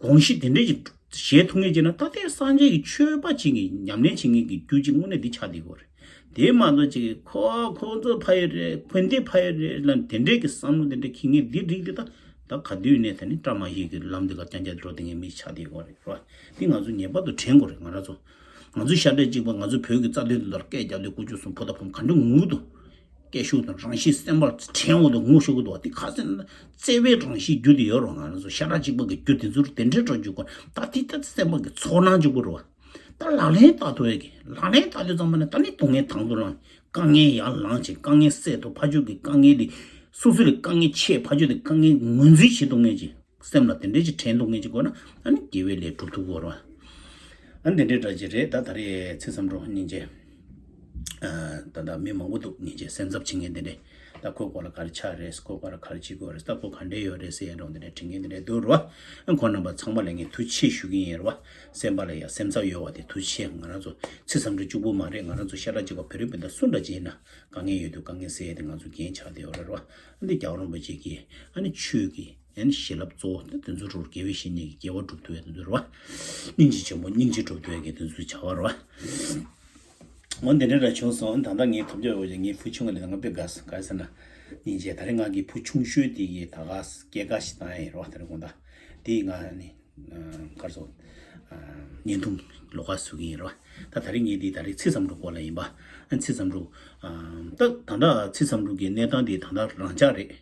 དགོངས་གཞི་དེ་འདྲས་ཅིག་བཞེས་ཐུབ་མཁན་ཅིག་ན་ད་ལྟའི་སངས་རྒྱས་ཀྱི་ཆོས་པ་བྱེད་མཁན་ཉམས་ལེན་བྱེད་མཁན་གྱི་རྒྱུ་ཅིག་དངོས་གནས་འདི་ཆགས་བསྡད་ཡོད་རེད། དེ་མ་གཏོགས་ཅིག་ཁོ་ཁོ་ཚོ་ཕ་ཡུལ་རེད། ཕན་བདེ་ཕ་ཡུལ་རེད་ལ་དེ་འདྲས་ཀྱི་བསམ་བློ་དེ་འདྲས་འཁྱེར་མཁན་འདི་རིགས་དེ་ད། ད་ག་དུས་ནས་ད་ནི་བཀྲ་མ་ཤིས་ཀྱི་ལམ་འདི་ག་རྐྱང་རྐྱང་འགྲོ་དེ་ངའི་མི་ཆགས་དེ་གོ་རེད་རོ། འདི་ང་ཚོ་ངེས་པར་དུ་དྲན་དགོས་རེད། ང་རང་ཚོ་ང་ཚོ་ཤ་ཁྲག་གཅིག་པ་ང་ཚོ་བོད་ཀྱི་རྩ་དོན་དེ་ལ་སྐད་རྒྱབ་དེ་དཀོན་མཆོག་གསུམ་ཕོ་དང་བུ་མོ་ག་འདྲ་ངུ་འདུག་སྐད་ཤུགས་དང་རང་གཤིས་སེམས་པ་དྲན་འོང་དུ་ངུ་ཤོག་གི་འདུག་བ། དེ་ཁ་སེམས་བརྩེ་བའི་རང་གཤིས་རྒྱུ་དེ་ཡོད་རོ། ང་རང་ཚོ་ཤ་ཁྲག་གཅིག་པ་གི་རྒྱུ་དེ་ཚོར་དེ་འདྲའི་སྤྲོ་རྒྱུ་དགོས། ད་དེ་ལྟ་སེམས་པ་གི་ཚོར་སྣང་འཇུག་གི་རོ། ད་ལག་ལེན་བསྟར་ཐུབ་ཡ་གི་ལག་ལེན་བསྟར་དུས་ཙམ་པ་ནས་ད་ནི་སྡུག་བསྔལ་དང་དུ་བླངས། དཀའ་ངལ་ཡར་ལངས་བྱས་དཀའ་ངལ་སེལ་ཐུབ། ཕར་ཕྱོགས་ཀྱི་དཀའ་ངལ་དེ་སོ་སོ་ལས་དཀའ་ངལ་ཆེ། ཕར་ཕྱོགས་དེ་དཀའ་ངལ་ངོས་འཛིན་བྱེད་ཐུབ་མཁན་ཅིག་སེམས་ལ་དེ་འདྲས་ཅིག་དྲན་ཐུབ་མཁན་ཅིག་དགོས་ན་ཨ་ནི་དགེ་བའི་ལས་སྒྲུབ་ཐུབ་དགོས་རེད་བ། ཨ་ནི་དེ་འདྲས་འདྲ་ཅིག་རེད། ད་ད་རེས་ཚེ་བསམ་གྲུབ་སྙིང་རྗེ། ད་ལྟ་མི་མང་པོ་འདུག་སྙིང་རྗེ་སེམས་འཚབ་བྱེད་མཁན་དེ་འདྲས། ད་ཁོས་ཁོ་ལ་ག་རེ་ཆགས་རེད། ཁོས་ཁོ་ལ་ག་རེ་བྱེད་དགོས་རེད། ད་ཁོ་ག་འདྲས་ཡོད་རེད་ཟེར་ཡ་འདྲ་བོ་དེ་འདྲས་དྲན་མཁན་དེ་འདྲས་འདུག་རེད་བ། ཁོ་རྣམ་པ་ཚང་མ་ལ་ངས་ཐུགས་རྗེ་ཆེ་ཞུ་གི་ཡིན་རེད་བ། སེམས་པ་ལ་ཡ་སེམས་འཚབ་ཡོད་བ་དེ་ཐུགས་རྗེ་ཆེ། ང་རང་ཚོ་ཚེ་བསམ་གྲུབ་གཅིག་པུ་མ་རེད། ང་རང་ཚོ་ཤ་ཁྲག་གཅིག་པ་བོད་རིགས་སྤུན་ཟླ་སུ་འདྲ་ཅིག་ཡིན་ན་དཀའ་ངལ་ཡོད་དུས་དཀའ་ངལ་སེལ་ཡ་དེ་ང་ཚོ་འགན་ཆགས་བསྡད་ཡོད་རེད་བ། འདི་རྒྱལ་བ་རིན་པོ་ཆེ་གིས་ཨ་ནི་ཆོས་ཀྱི་ཨ་ནི་བྱིན་རླབས་གཙོ་བོ་དེ་དེ་ཚོ་རུ་དགེ་བའི་བཤེས་གཉེན་གྱི་དགེ་བ་སྒྲུབ་ཐུབ་ཡ་དེ་ཚོ་རེད་བ། སྙིང་རྗེ་ཆེན་པོ་སྙིང་རྗེ་སྒྲུབ་ཐུབ་ཡ་གི་དེ་ཚོའི་བྱ་བ་རེད་བ། འོ་འདི་འདྲ་ར་བྱུང་སོང་། ད་ལྟ་ངའི་ཐོབ་རྒྱག་འོས་ཀྱི་ངའི་བུ་ཆུང་བ་ལས་ང་དཔེ་དགའ་སོང་། ག་རེ་ཟེར་ན། སྙིང་རྗེ། ད་རེས་ང་གི་བུ་ཆུང་ཤོས་དེ་གི་ད་ག་སྐྱེས་སྐར་ཞིག་བཏང་ཡ་ཡིན་རེད་བ། ད་རེས་དགོང་དག་དེ་ང་ནི་ག་རེ་ཟེར། བརྙན་ཐུང་ལོགས་ཀ་བཟོ་གི་ཡིན་རེད་བ། ད་ད་རེས་ངས་དེ་ད་རེས་ཚེ་བསམ་གྲུབ་སྐོར་ལ་ཡིན་པ། ཨ་ཚེ་བསམ་གྲུབ། ད་ད་ལྟ་ཚེ་བསམ་གྲུབ་ཀྱི་གནས་སྟངས་དེ་ད་ལྟ་རང་འཇགས་རེད།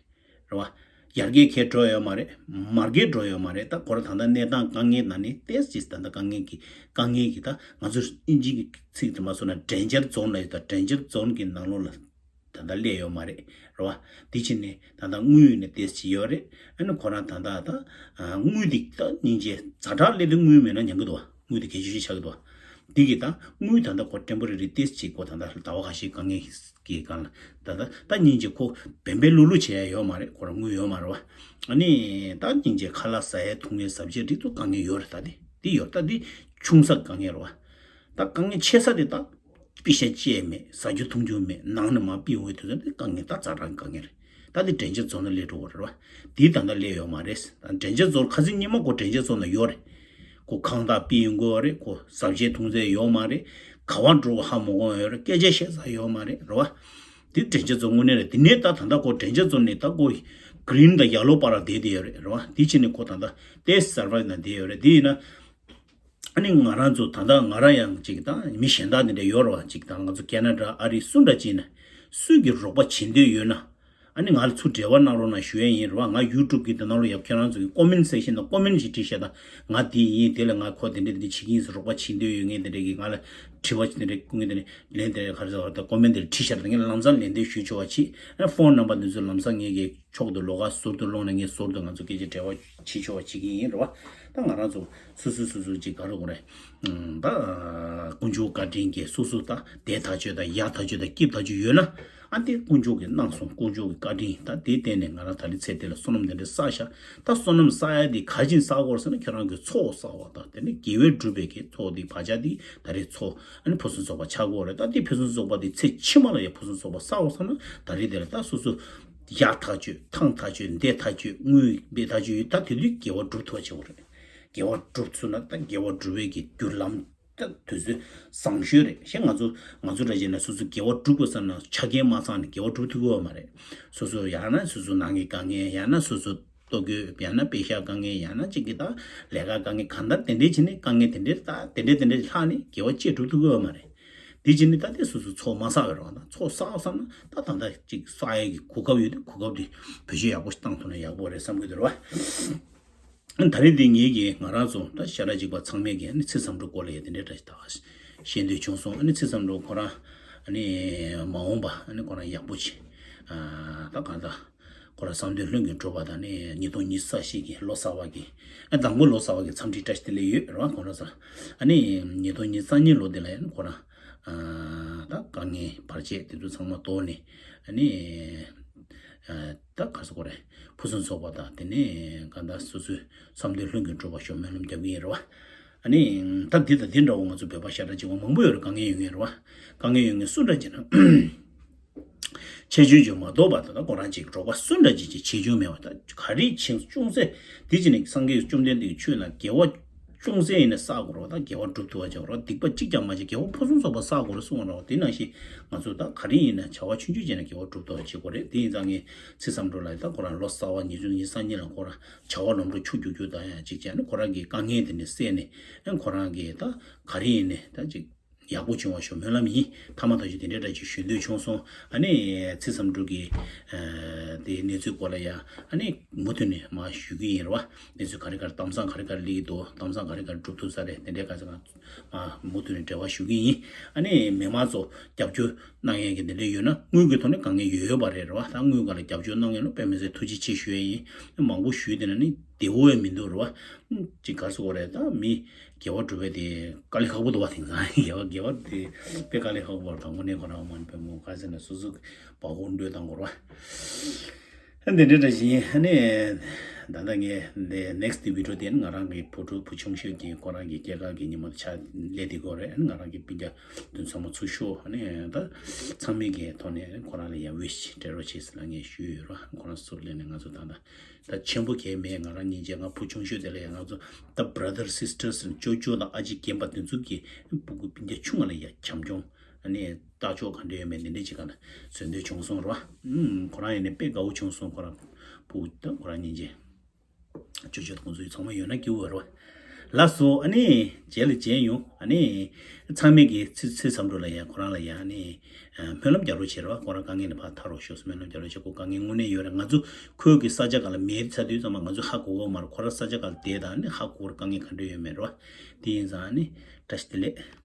རེད་བ། ཡར་རྒྱས་གས་འགྲོ་ཡོད་མ་རེད། མར་རྒྱས་འགྲོ་ཡོད་མ་རེད། ད་ཁོ་ར་ད་ལྟ་གནས་སྟངས་དཀའ་ངལ་ནང་ནས་ཏོག་ཙམ་ད་ལྟ་དཀའ་ངལ་གྱི་དཀའ་ངལ་གྱི་ད་ང་ཚོ་ཨིན་ཇི་གི་ཚིག་དེ་མ་སོང་ན་ཌེན་ཇར་ཛོན་ལ་ཡོད། ད་ཌེན་ཇར་ཛོན་གྱི་ནང་ལོགས་ལ་ད་ལྟ་སླེབས་ཡོད་མ་རེད། རེད་བ། དེ་ཕྱིན་ནས་ད་ལྟ་དངུལ་ཡོད་ནས་ཏོག་ཙམ་ཡོད་རེད། ཨ་ནི་ཁོ་རང་ད་ལྟ་ད་དངུལ་དེ་ད་སྙིང་རྗེ་ཛ་དྲག་སླེབས་དུས་དངུལ་མེད་ན་ཉན་གི་འདུག་བ། དངུལ་དེ་གལ་ཆེ་ཤོས་ཆགས་ཀྱི་འདུག་བ། འདི་གི་ད་དངུལ་ད་ལྟ་ཁོ་ཊེམ་པོ་རེ་རི་ཏོག་ཙམ་ཅིག་ཁོ་ད་ལྟ་ཟླ་བ་ཁ་ཤས་དཀའ་ངལ་གྱི་སྒང་ལ་ད་ལྟ་ད་སྙིང་རྗེ་ཁོ་བེམ་བེམ་ལུག་ལུག་བྱེད་ཡ་ཡོད་མ་རེད། ཁོ་རང་དངུལ་ཡོད་མ་རེད་བ། ཨ་ནི་ད་སྙིང་རྗེ་ཁ་ལག་ཟ་ཡ་འཐུང་ཡའི་ཟ་བཅད་རིགས་ཚོ་དཀའ་ངལ་ཡོད་རེད། ད་འདི་འདི་ཡོད་ད་འདི་ཆུང་ས་དཀའ་ངལ་རེད་བ། ད་དཀའ་ངལ་ཆེ་ས་དེ་ད་པི་ཤ་ཅི་ཡང་མེད། ཟ་རྒྱུ་འཐུང་རྒྱུ་མེད། ནང་ནས་མར་ཕུད་འོང་བའི་དུས་ཚོད་དེ་དཀའ་ངལ་ད་ཛ་དྲག་དཀའ་ངལ་རེད། ད་དེ་ཌེན་ཇར་ཛོན་ལ་སླེབས་འགྲོ་གི་རེད་བ། དེ་ད་ལྟ་སླེབས་ཡོད་མ་རེད། ཌེན་ཇར་ཛོན་ཁ་སང་ཉིན་མ་ཁོ་ཌེན་ཇར་ཛོན་ལ་ཡོད་རེད། ཁོ་ཁང་བདག་ཕུད་ཡོང་གི་ཡོད་རེད། ཁོ་ཟ་བཅད་འཐུང་རྩིས་ཡོད་མ་རེད། ག་པར་འགྲོ་བ་ཧ་མ་གོ་ཡོད་རེད། སྐད་ཆ་བཤད་ས་ཡོད་མ་རེད། རེད་བ། དེ་ཌེན་ཇར་ཛོན་དངོས་གནས་རེད། དེ་ནས་ད་ད་ལྟ་ཁོ་ཌེན་ཇར་ཛོན་ནས་ད་ཁོ་གི་རིན་དང་ཡེ་ལོ་པར་བསྡད་བསྡད་ཡོད་རེད། རེད་བ། དེ་ཕྱིན་ནས་ཁོ་ད་ལྟ་ཏོག་ཙམ་སར་བའིབ་ནང་བསྡད་ཡོད་རེད། དེ་ཡིན་ན། ཨ་ནི་ང་རང་ཚོ་ད་ལྟ་ང་རང་ཡང་ཅིག་དང་མི་གཞན་དག་དེ་འདྲ་ཡོད་རེད་བ། ཅིག་དང་ང་ཚོ་ཁེ་ན་ཌ་ཨ་རི་སུ་འདྲ་ཅིག་ཡིན་ན་སུས་ཀྱི་རོགས་པ་བྱེད་འདོད་ཡོད་ན། ཨ་ནི་ང་ལ་ཚུར་འབྲེལ་བ་གནང་རོགས་གནང་ཞུ་ཡས་ཡིན། རེད་བ། ང་ཡུ་ཊུབ་གི་དེ་ནང་ལོགས་ཡ་ཁྱེད་རང་ཚོ་གི་ཀོ་མེན་ཊི་སེག་ཤན་དང་ཀོ་མེན་ཊི་ཞིག་བྲིས་ཤག་དང་། ང་དེ་ཡིན། དེ་ལ་ང་ཁོ་དེ་འདྲ་དེ་འདྲ་བྱེད་ཀྱི་ཡིན་ཟེར་རོགས་པ་བྱེད་འདོད་ཡོད་མཁན་དེ་འདྲ་གི་ང་ལ་དྲི་བ་དེ་འདྲ་སྐུ་ངལ་དེ་འདྲ་ལན་དེ་འདྲ་ག་རེ་ཟེར་བ་དང་ཀོ་མེན་ཊི་དེ་འདྲ་བྲིས་ཤག་དང་། ངས་ལམ་སང་ལན་འདེབས་ཞུ་ཆོག་པ་བྱེད། ཨ་ཕོན་ནམ་བར་དེ་ཚོ་ལམ་སང་ངས་གི་ཕྱོགས་དུ་ལོགས་ཀ་ཟུར་དུ་སློང་ནས་ངས་ཟུར་དུ་ང་ཚོ་སྐད་ཆ་འབྲེལ་བ་བྱེད་ཆོག་པ་བྱེད་ཀྱི་ཡིན། རེད་བ། ད་ང་རང་ཚོ་སོ་སོ་སོ་སོ་ཅིག་ག་རེ་དགོས་རེད། ད་དཀོན་མཆོག་བཀའ་དྲིན་གྱིས་སོ་སོ་ད་དེ་ཐག་ཆོད་ད་ཡ་ཐག་ཆོད་ད་སྐྱིད་ཐག་ཆོད་ཡོད་ན། ཨ་དེ་དཀོན་མཆོག་གིས་གནང་སོང་། དཀོན་མཆོག་གི་བཀའ་དྲིན་ད་དེ་བརྟེན་ནས་ང་རང་ད་ལི་ཚེ་འདི་ལ་བསོད་ནམས་དེ་འདྲ་བསགས་ཤག་ད་བསོད་ནམས་བསགས་ཡ་དེ་ག་ཅིན་བསགས་དགོས་ཟེར་ན། ཁྱོད་རང་གི་ཚོགས་བསགས་པ་དང་དེ་ནས་དགེ་བའི་སྒྲུབ་པའི་གི་ཚོགས་དེ་བག་ཆགས་དེ་ད་རེས་ཚོགས་ཨ་ནི་ཕུན་སུམ་ཚོགས་པ་ཆགས་དགོས་རེད། ད་དེ་ཕུན་སུམ་ཚོགས་པ་དེ་ཚེ་ཕྱི་མ་ལ་ཡང་ཕུན་སུམ་ཚོགས་པ་བསགས་དགོས་བསམ་ན། ད་རེས་དེ་ལ་ད་སོ་སོ་ཡ་ཐག་ཆོད་ཐང་ཐག་ཆོད་འདེད་ཐག་ཆོད་དངུལ་འབེལ་ཐག་ཆོད་ཡོད། ད་དེ་དུས་དགེ་བ་སྒྲུབ་ཐུབ་པ་བྱེད་དགོས་རེད། དགེ་བ་སྒྲུབ་ཚུགས་ན་ད་དགེ་བ་སྒྲུབ་པའི་གི་རྒྱུ་ལམ་ད་དུས་ཚོད་བཟང་ཤོས་རེད། ཞེས་ང་ཚོ་ང་ཚོ་འདྲ་བྱས་ན་སོ་སོ་དགེ་བ་སྒྲུབ་དགོས་བསམ་ན་ཆ་རྐྱེན་མ་ཚང་ན་དགེ་བ་སྒྲུབ་ཐུབ་ཀྱི་ཡོད་མ་རེད། སོ་སོ་ཡང་ན་སོ་སོ་ནང་གི་དཀའ་ངལ། ཡང་ན་སོ་སོ་ལྟོ་གོས། ཡང་ན་པེ་ཤག་དཀའ་ངལ། ཡང་ན་གཅིག་གི་ད་ལས་ཀ་དཀའ་ངལ། གང་ལྟར་དེ་འདྲས་བྱས་ནས་དཀའ་ངལ་དེ་འདྲས་ད་དེ་འདྲས་དེ་འདྲས་ལྷག་ནས་དགེ་བ་ཅིག་སྒྲུབ་ཐུབ་ཀྱི་ཡོད་མ་རེད། དེ་བྱས་ནས་ད་དེ་སོ་སོ་ཚོགས་མ་བསགས་པའི་རོགས་དང་། ཚོགས་བསགས་བསམ་ན་ད་ད་ལྟ་གཅིག་བསགས་ཡས་ཀྱི་གོ་སྐབས་ཡོད་དུས་གོ་སྐབས་དེ་བེད་སྤྱོད་ཡག་པོ་ཞིག་བཏང་ཐུབ་ན་ཡག་པོ་རེད་བསམ་གྱི་འདུག་རེད་བ། ད་རེས་འདི་ངེད་ཀྱིས་ང་རང་ཚོ་ད་ཤ་ཁྲག་གཅིག་པ་ཚང་མས་ཀྱིས་ཨ་ནི་ཚེ་བསམ་གྲུབ་སྐོར་ལ་ཡ་དེ་འདྲའི་འདྲ་ཞིག་ད་ཤེས་འདོད་བྱུང་སོང་། ཨ་ནི་ཚེ་བསམ་གྲུབ་ཁོ་རང་ཨ་ནི་མ་འོངས་པ་ཨ་ནི་ཁོ་རང་ཡག་པོ་བྱེད། ཨ་ད་གང་ལྟར་ཁོ་རང་བསམ་དོན་ལྷུན་གྱིས་གྲུབ་པ་དང་ནི་ཉིས་སྟོང་ཉི་ཤུ་རྩ་བཞི་གི་ལོ་གསར་བ་གི་ཨ་དང་པོ་ལོ་གསར་བ་གི་འཚམས་འདྲི་བཀྲ་ཤིས་བདེ་ལེགས་ཡོད་རེད་བ། ཁོ་རང་ཚོ་ཨ་ནི་ཉིས་སྟོང་ཉི་ཤུ་རྩ་གཉིས་ལོ་འདི་ལ་ཡང་ཁོ་རང་ཨ་ད་དཀའ་ངལ་བར་ཆད་དེ་ཚོ་ཚང་མ་དོར་ནས་ཨ་ནི། ད་ག་ཟེར་དགོས་རེད། ཕུན་སུམ་ཚོགས་པ་དང་དེ་ནས་གང་ལྟར་སོ་སོའི་བསམ་དོན་ལྷུན་གྱིས་འགྲུབ་པ་ཤོག་སྨོན་ལམ་རྒྱབ་ཀྱི་ཡིན་རེད་བ། ཨ་ནི་ད་འདི་དང་འདི་འདྲ་བོ་ང་ཚོ་བོད་པ་ཤ་ཁྲག་གཅིག་པ་མང་པོ་ཡོད་རེད། དཀའ་ངལ་ཡོད་མཁན་རེད་བ། དཀའ་ངལ་ཡོད་མཁན་སུ་འདྲ་ཅིག་ན་ཆེ་ཆུང་ཅིག་མ་གཏོགས་པ་ད་ལྟ་ཁོ་རང་ཅིག་རོགས་པ་སུ་འདྲ་ཅིག་ཅིག་བྱེད་རྒྱུ་མེད་བ། ད་ག་རེ་བྱེད་ཅུང་ཟད་འདི་ཅིག་ནས་སངས་རྒྱས་བཅོམ་ལྡན་འདས་ཀྱི་ཆོས་ན་དགེ་བ་ཅུང་ཟད་ཡིན་ན་བསགས་དགོས་རེད་བ། ད་དགེ་བ་སྒྲུབ་ཐུབ་པ་བྱེད་དགོས་རེད་བ། སྡིག་པ་གཅིག་ཀྱང་མ་བྱེད། དགེ་བ་ཕུན་སུམ་ཚོགས་པ་བསགས་དགོས་རེད་གསུངས་པ་འདྲ་བ། དེ་ནང་བཞིན་ང་ཚོ་ད་ག་རེ་ཡིན་ན་བྱ་བ་ཆུང་ཆུང་བྱས་ན་དགེ་བ་སྒྲུབ་ཐུབ་པ་བྱེད་དགོས་རེད། དེ་ཡིན་ཙང་ངས་ཚེ་བསམ་གྲུབ་ལགས་ད་ཁོ་རང་ལོ་གསར་བ་ཉིས་སྟོང་ཉི་ཤུ་རྩ་གཉིས་ལ་ཁོ་རང་བྱ་བ་ལམ་འགྲོ་ཆུ་རྒྱུག་རྒྱུག་བཏང་ཡ་གཅིག་བྱས་ནས་ཁོ་རང་གི་དཀའ་ངལ་དེ་འདྲ་སེལ་ནས་ཨ་ཁོ་རང་གི་ད་ག་རེ་ཡིན་ནས་ད་ཅིག་ཡག་པོ་བྱུང་བ་ཤོག་སྨོན་ལམ་ཡིན། ཐ་མ་ད་ཅིག་དེ་འདྲ་འདྲ་ཅིག་ཞུ་འདོད་བྱུང་སོང་། ཨ་ནི་ཚེ་བསམ་གྲུབ་ཀྱི་ཨ་དེའི་གནས་ཚུལ་སྐོར་ལ་ཡ་ཨ་ནི་མུ་མཐུད་ནས་མར་ཞུ་གི་ཡིན་རེད་བ། གནས་ཚུལ་ག་རེ་ག་རེ་གཏམ་བཟང་ག་རེ་ག་རེ་སླེབས་ཀྱི་འདུག་གཏམ་བཟང་ག་རེ་ག་རེ་སྒྲུབ་ཐུབ་ས་རེད། དེ་འདྲའི་ག་ཚོད་ང་མུ་མཐུད་ནས་འབྲེལ་བ་ཞུ་གི་ཡིན། ཨ་ནི་མི་མང་ཚོ་རྒྱབ་སྐྱོར་གནང་ཡས་ཀྱི་དེ་འདྲ་ཡོད་ན། དངུལ་གྱི་ཐོག་ནས་དཀའ་ངལ་ཡོད་ཡོད་པ་རེད་རེད་བ། ད་དངུལ་སྒང་ལ་རྒྱབ་སྐྱོར་གནང་མཁན་ལ་དཔེ་མི་སྲིད་ཐུགས་རྗེ་ཆེ་ཞུ་ཡས་ཡིན། མང་པོ་ཞུས་བསྡད་ན་ནི་ བདེ་བོ་ཡང་མི་འདུག་རེད་བ། ཅིག་ག་རེ་ཟེར་དགོས་རེད། ད་མི་དགེ་བ་སྒྲུབ་པ་དེ་དཀའ་ལས་ཁག་པོ་འདུག་བ། དེང་སང་དགེ་བ་དགེ་བ་དེ་དཔེ་དཀའ་ལས་ཁག་པོ་རེད། ད་དངོས་གནས་ཁོ་རང་མ་ནི་དཔེ་མོ་ག་ཟེར་ན་སོ་སོ་བ་ཧོན་འགྲོས་བཏང་དགོས་རེད་བ། འདི་འདྲ་འདྲ་བཞིན་ཨ་ནི་ད་ལྟ་ངས་འདི་next video དེ་ང་རང་གི་བུ་ཕྲུག་བུ་ཆུང་ཤོས་ཀྱི་ཁོ་རང་གི་སྐྱེས་སྐར་གྱི་ཉིན་མོ་ཆ་སླེབས་བསྡད་ཀྱི་ཡོད་རེད། ང་རང་གི་སྤུན་ཀྱག་དེ་ཚོ་ཚང་མ་ཚུར་ཤོག་ཨ་ནི་ད་ཚང་མའི་གི་ཐོག་ནས་ཁོ་རང་ལ་ཡང་wish སྤྲད་རོགས་བྱེད་ཟེར་ལ་ངས་ཞུས་ཡོད་ར། ཁོ་རང་ཚུར་སླེབས་ནས་ང་ཚོ་ད་ལྟ་ད་ཆེན་པོ་གས་མེད། ང་རང་སྙིང་རྗེ། ང་བུ་ཆུང་ཤོས་དེ་ལ་ཡང་ང་ཚོ་ད་brother sisters ཅོ་ཅོ་དང་ཨ་ཅེ་རྒན་པ་དེ་ཚོ་གི་སྤུ་གུ་སྤུན་ཀྱག་ཆུང་བ་ལ་ཡང་བྱམས་སྐྱོང་ཨ་ནི་ལྟ་ཕྱོགས་ག་འདྲ་ཡོད་མེད་འདི་འདྲ་ཅིག་ག་ན་བཟོ་འདོད་བྱུང་སོང་ར། ཨུམ། ཁོ་རང་ཡིན་ནས་དཔེ་དགའ་བོ་བྱུང་སོང་། ཁོ་རང་སྤུ་གུ་དང་ཁོ་རང་སྙིང་རྗེ། ཅོ་ཅོ་དང་ཁོང་ཚོ་ཡི་ཚང་མ་ཡོད་ན་སྐྱིད་པོ་རེད་བ། ལགས་སོ། ཨ་ནི་རྗེས་ལ་མཇལ་ཡོང་། ཨ་ནི་ཚང་མས་ཀྱི་ཚེ་ཚེ་བསམ་འགྲུབ་ལ་ཡ་ཁོ་རང་ལ་ཡ་ཨ་ནི་སྨོན་ལམ་རྒྱག་རོགས་བྱེད་རོགས། ཁོ་རང་དཀའ་ངལ་ནས་ཕར་ཐར་རོགས་ཤོག་སྨོན་ལམ་རྒྱག་རོགས་བྱེད། ཁོ་དཀའ་ངལ་དངོས་གནས་ཡོད་རེད། ང་ཚོ་ཁོའི་གི་ས་ཆ་ག་ལ་མེད་ཚ་དུས་ཚང་མ་ང་ཚོ་ཧ་གོ་གོ་མ་རེད། ཁོ་རང་ས་ཆ་ག་ལ་བསྡད་དང་ཨ་ནི་ཧ་གོ་རེད། དཀའ་ངལ་ག་འདྲ་ཡོད་མེད་རེད་བ། དེ་ཡིན་ཙང་ཨ་ནི་བཀྲ་ཤིས་བདེ་ལེགས།